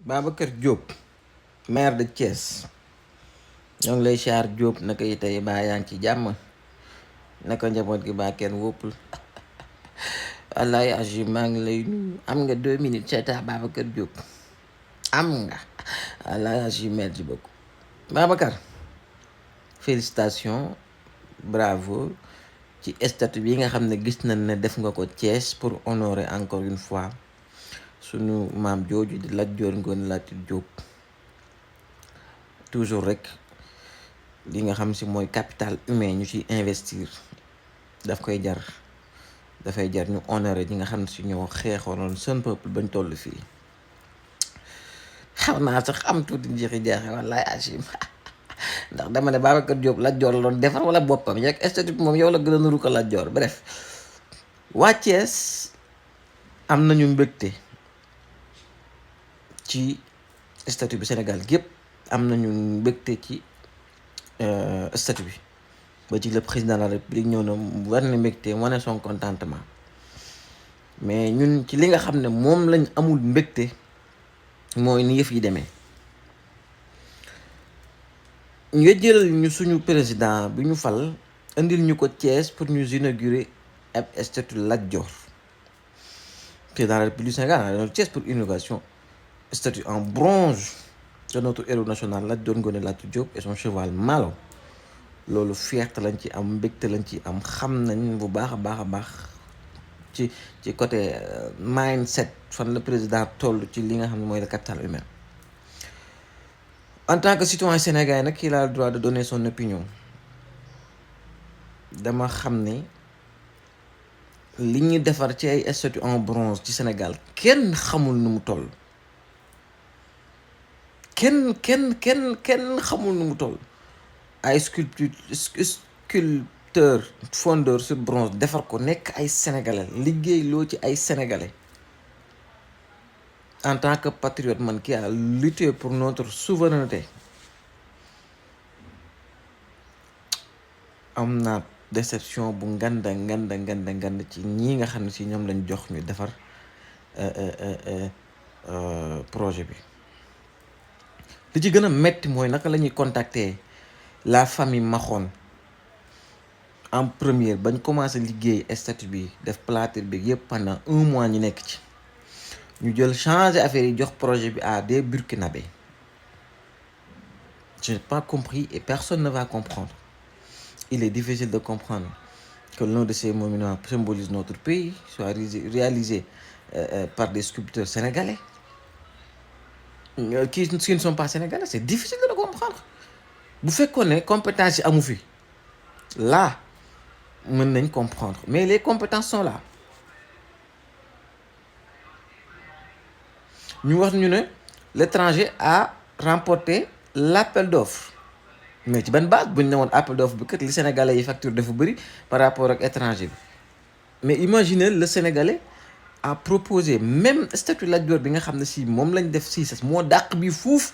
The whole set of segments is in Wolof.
Babacar Diop maire de Thiès ñoo ngi lay siyaar Diop naka yi tey baa yaa ngi ci jàmm naka njaboot gi baa kenn wóppul wallaay agi maa ngi lay nuyu am nga 2 minutes seetaa Babacar Diop am nga wallaay agi merci beaucoup Babacar félicitations bravo ci statut bi nga xam ne gis nañ ne def nga ko Thiès pour honorer encore une fois sunu maam jooju di Lat Joor Ngoone Latyr Diop toujours rek li nga xam si mooy capital humain ñu ci investir daf koy jar dafay jar ñu honorer ñi nga xam ne si ñoo xeexoon seen peuple bañ toll fii xaw naa sax am tuuti njeexi jaaxe wallaay Achim ndax dama ne Babacar Diop Lat Joor la doon defar wala boppam yeeg statut moom yow la gën a nuru ko Lat Joor bref waa Thiès am nañu mbégte ci statut bi Sénégal gépp am nañu mbégte ci statut bi ba ci le président de la république ñëw na war na mbégte wane son contentement mais ñun ci li nga xam ne moom lañ amul mbégte mooy ni yëf yi demee ñu jël ñu suñu président bi ñu fal indil ñu ko Thiès pour ñu inaugurer ab statut Lat Dior président de la république du Sénégal a Thiès pour inauguration statue en bronze de notre héros national Lat Dior Ngoné Latyr Diop et son cheval Malo loolu fierté lañ ci am mbégte lañ ci am xam nañ bu baax a baax ci côté mindset fan la président toll ci li nga xam ne mooy le capital humain en tant que citoyen sénégalais nag il a le droit de donner son opinion dama xam ne li ñu defar ci ay statue en bronze ci Sénégal kenn xamul nu mu toll kenn xamul nu mu toll ay sculpteur fondeur sur bronze defar ko nekk ay sénégalais liggéey loo ci ay sénégalais en tant que patriote man qui a lutté pour notre souveraineté am naa déception bu nganda ci ñii nga xam ne si ñoom lañ jox ñu defar projet bi li ci gën a metti mooy naka la ñuy contacter la famille Maxone en première bañ commencé liggéey statut bi def plâtre bi yëpp pendant 1 mois ñu nekk ci ñu jël changer affaire yi jox projet bi à des Burkinabés je n'ai pas compris et personne ne va comprendre il est difficile de comprendre que l'un de ces monuments symbolise notre pays soit réalisé par des sculpteurs sénégalais qui ne sont pas sénégalais c'est difficile de le comprendre bu fekkoon ne compétence yi amu fi là mën nañ comprendre mais les compétences sont là ñu wax ñu ne l'étranger a remporté l'appel d'offres mais ci ban base bu ñu ne woon appel d'offres bi kat li sénégalais yi facture dafa bëri par rapport ak étranger bi mais imaginez le sénégalais a proposé même statut Lat Dior bi nga xam ne si moom lañ def si moo dàq bi fuuf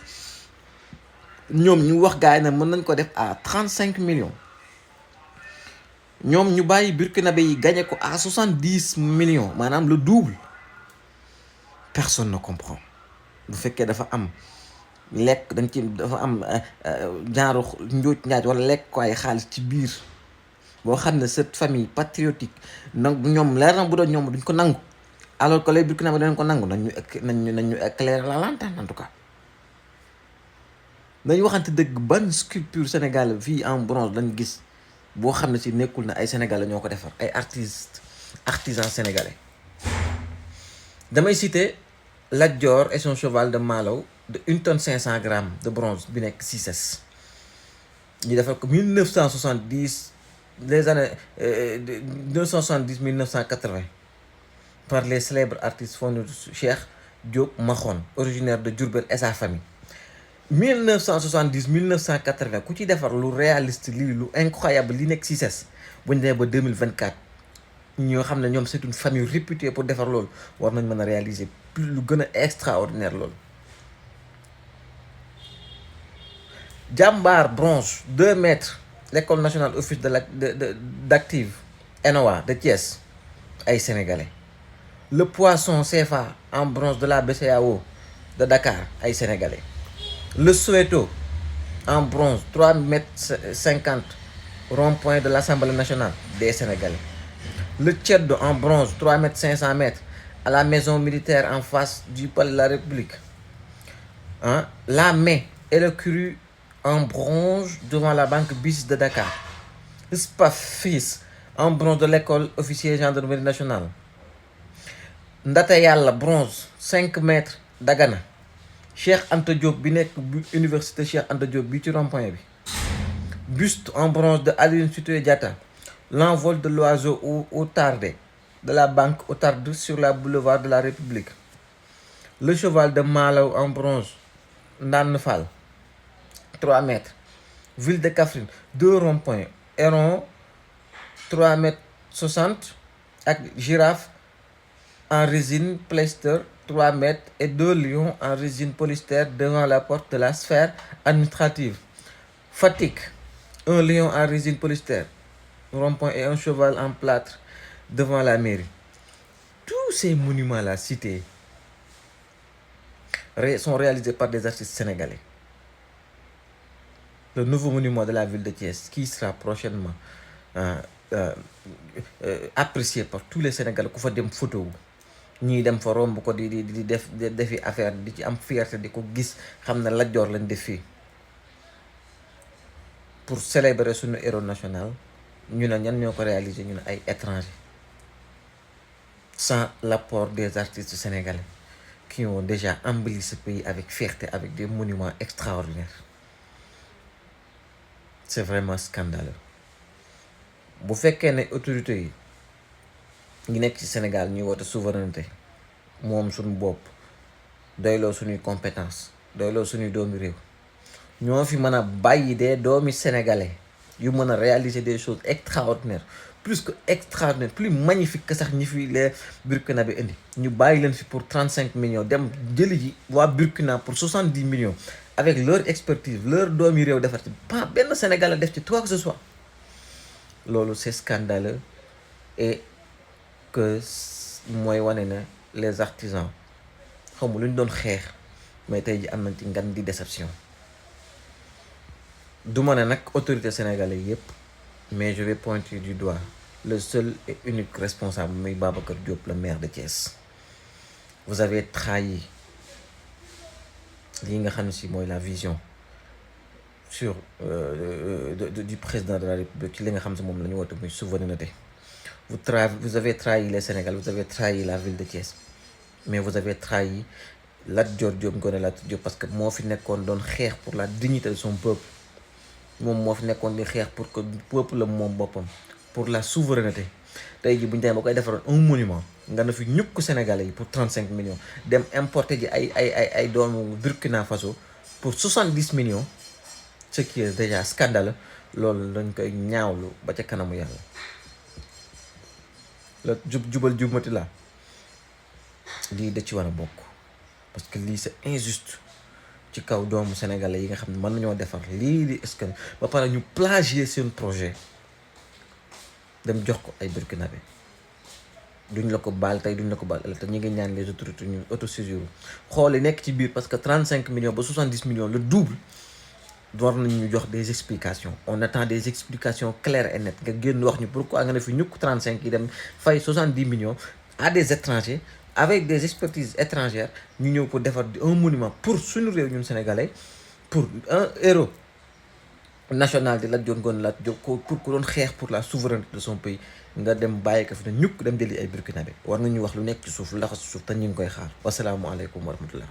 ñoom ñu wax gars yi ne mën nañ ko def à 35 millions ñoom ñu bàyyi Burkinabé yi gagné ko à 70 millions maanaam le double personne ne comprend bu fekkee dafa am lekk dañ ci dafa am genre njóoj njaaj wala lekk ko ay xaalis ci biir boo xam ne cette famille patriotique nag ñoom leer na bu doon ñoom duñ ko nangu alors que les Burkinabé dañ ko nangu nañ ñu éclairer la lanterne en tout cas nañ waxante dëgg ban sculpture sénégalais fii en bronze lañ gis boo xam ne si nekkul na ay sénégalais ñoo ko defar ay artisans sénégalais damay citer Lat Dior et son cheval de Malo de 1 tonne 500 grammes de bronze bi nekk Cissesse ñu defar ko 1970 les années 1970 1980 par les célèbres artistes fondeurs Cheikh Diop Maxone originaire de Diourbel et sa famille 1970 1980 ku ci defar lu réaliste lii lu incroyable li nekk Cissesse bu ñu demee ba 2024 ñoo xam ne ñoom c'est une famille réputée pour defar loolu war nañ mën a réaliser plus lu gën a extraordinaire loolu Jambar bronze 2 mètres l'école nationale office d'active ENOA de Thiès ay sénégalais le poisson CFA en bronze de la BCEAO de Dakar ay sénégalais. Le Soweto en bronze 3,50 m rond-point de l'Assemblée nationale, des sénégalais. Le Tchèdo en bronze 3,5 m à la maison militaire en face du palais de la République. Hein? La Mai et le cru en bronze devant la banque BIS de Dakar. Spafis en bronze de l'école officier gendarmerie nationale. Ndata Yalla bronze 5 mètres Dagana. Cheikh Anta Diop bi nek université Cheikh Anta Diop bi ci rond-point bi. Buste en bronze de Aline Sitoé Diatta. L'envol de l'oiseau au tardé de la banque au tardé sur la boulevard de la République. Le cheval de Malaw en bronze Ndan Fall 3 mètres. Ville de Kaffrine 2 ronds-points. Héron 3,60 m avec girafe en résine pleister 3 mètres et 2 lions en résine polyester devant la porte de la sphère administrative. Fatick, un lion en résine polyester, rond-point et un cheval en plâtre devant la mairie. Tous ces monuments-là cités sont réalisés par des artistes sénégalais. Le nouveau monument de la ville de Thiès qui sera prochainement apprécié par tous les Sénégalais ku fa dem photo ñii dem fa romb ko di defi affaire di ci am fierté di ko gis xam ne Lat Joor lañ def fii pour célébrer suñu héros national ñu ne ñan ñoo ko réaliser ñu ne ay étrangers sans l'apport des artistes sénégalais qui ont déjà embelli ce pays avec fierté, avec des monuments extraordinaires. C'est vraiment scandaleux. Bu fekkee ne autorités yi nekk ci Sénégal ñuy woote souveraineté moom suñu bopp doyloo suñuy compétence doyloo suñuy doomi réew ñoo fi mën a bàyyi des doomi sénégalais yu mën a réaliser des choses extraordinaires plus que extraordinaire plus magnifique que sax ñi fi les Burkina bi indi ñu bàyyi leen fi pour 35 millions dem jëli ji waa Burkina pour 70 millions avec leur expertise leur doomi réew defar ci pas benn sénégalais def ci quoi que ce soit loolu c'est scandaleux et que mooy wane ne les artisans xamu lu ñu doon xeex mais tey ji am nañ ci ngan di déception du ma ne nag autorité sénégalais yépp mais je vais pointer du doigt le seul et unique responsable muy Babacar Diop le maire de Thiès. Vous avez trahi li nga xam ne si mooy la vision sur du président de la République ci li nga xam ne moom la ñu woote muy souveraineté. Vous avez trahi les Sénégalais, vous avez trahi la ville de Thiès, mais vous avez trahi Lat Dior Diop Ngoné Latyr Diop parce que moo fi nekkoon doon xeex pour la dignité de son peuple moom moo fi nekkoon di xeex pour que peuple la moom boppam pour la souveraineté. tey ji bu ñu demee ba koy defaroon un monument nga na fi ñukk Sénégalais yi pour 35 millions dem importer ji ay doomu Burkina Faso pour 70 millions ce qui est déjà scandaleux. loolu lañ koy ñaawlu ba ca kanamu yàlla. la jubal jubmati la lii da ci war a bokk parce que lii c'est injuste ci kaw doomu sénégalais yi nga xam ne mën nañoo defar lii di est-ce que ba pare ñu plagier seen projet dem jox ko ay burkinabé duñ la ko baal tey duñ la ko baal ëllëg te ñu ngi ñaan les autorités ñu autosaisir xool yi nekk ci biir parce que 35 millions ba 70 millions le double war nañu jox des explications. On attend des explications claires et nettes nga génn wax ñu pourquoi nga ne fi ñukk 35 yi dem fay 70 millions à des étrangers avec des expertises étrangères ñu ñëw pour defar un monument pour suñu réew ñun sénégalais pour un héros national de Lat Dior Ngoné Latyr Diop pour ku doon xeex pour la souveraineté de son pays nga dem bàyyi ko fi ne ñukk dem jëli ay burkinabé war nañu wax lu nekk ci suuf laxas ci suuf te ñu ngi koy xaar wasalaamualeykum wa rahmatullah.